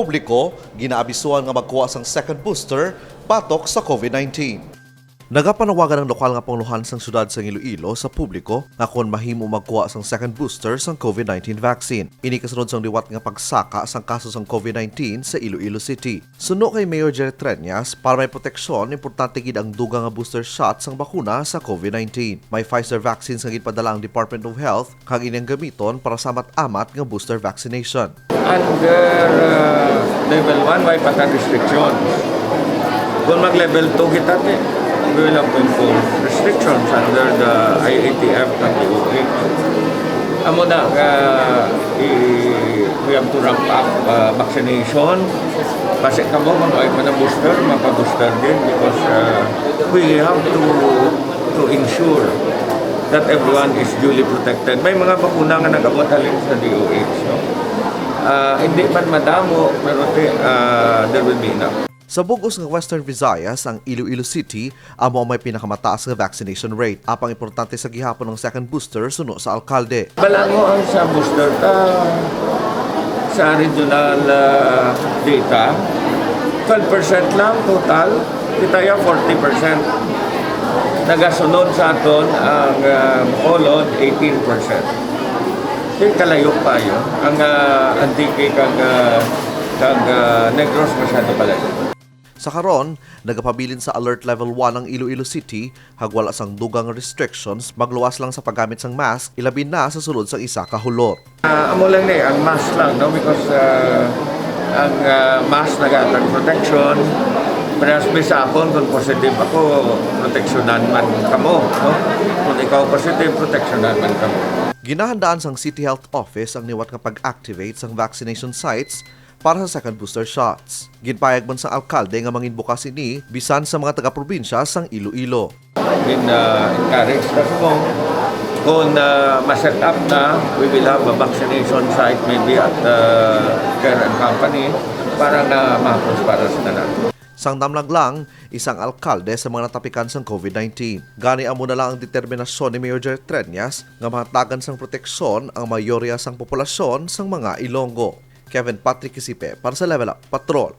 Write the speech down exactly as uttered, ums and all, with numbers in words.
Publiko, ginaabisuhan nga magkuha sang second booster batok sa COVID nineteen. Nagapanawagan ang lokal nga pangulohan sang siyudad sang Iloilo sa publiko nga kon mahimo magkuha sang second booster sang COVID nineteen vaccine. Ini kasunod sang liwat nga pagsaka sang kaso sang COVID nineteen sa Iloilo City. Suno kay Mayor Jerry Treñas, para may proteksyon, importante gid ang dugang nga booster shot sang bakuna sa COVID nineteen. May Pfizer vaccines nga ginpadala ang Department of Health kag ini ang gamiton para sa amat-amat nga booster vaccination. Under uh, level one, way pa ta restrictions. Kung mag level two kita, te, we will have to impose restrictions under the I A T F kag D O H. Amo na nga i- we have to ramp up uh, vaccination. Kasi kamo, kung may pa na booster, mapa-booster din because uh, we have to to ensure that everyone is duly protected. May mga bakuna nga nag-abot halin sa D O H, no? Ah, hindi man madamo, pero ti- ah, there will be enough. Sa bug-os nga Western Visayas, ang Iloilo City amo ang may pinakamataas nga vaccination rate. Apang importante sa gihapon ang second booster suno sa alkalde. Balango ang sa booster ta sa regional ah, data, twelve percent lang total. Kita ya forty percent. Nagasunod sa aton ang ah, Bacolod, eighteen percent. Di kalayo pa yun. Ang ah, Antique kag ah, kag ah, Negros masyado palayo. Sa karon, nagapabilin sa Alert Level one ang Iloilo City, kag wala sang dugang restrictions, magluwas lang sa paggamit sang mask, ilabi na sa sulod sang isa ka hulot. Ah, amo lang ni, ang mask lang, no? Because ah, ang ah, mask nagahatag protection. Parehas mi sa akon, kung positive ako, proteksyonan man kamo, no? Kung ikaw positive, proteksyonan man kamo. Ginahandaan sang City Health Office ang liwat nga pag-activate sang vaccination sites para sa second booster shots. Ginpayag man sang alkalde nga mangin bukas ini bisan sa mga taga-probinsya sang Iloilo. In, uh, encourage na subong kung uh, ma-set up na, we will have a vaccination site maybe at uh, Care and Company para nga mahapos para sa tanan. Sang damlag lang, isang alkalde sa mga natapikan sang COVID nineteen. Gani amo na lang ang determinasyon ni Mayor Jerry Treñas nga mahatagan sang proteksyon ang mayorya sang populasyon sang mga Ilonggo. Kevin Patrick Kisipe para sa Level Up Patrol.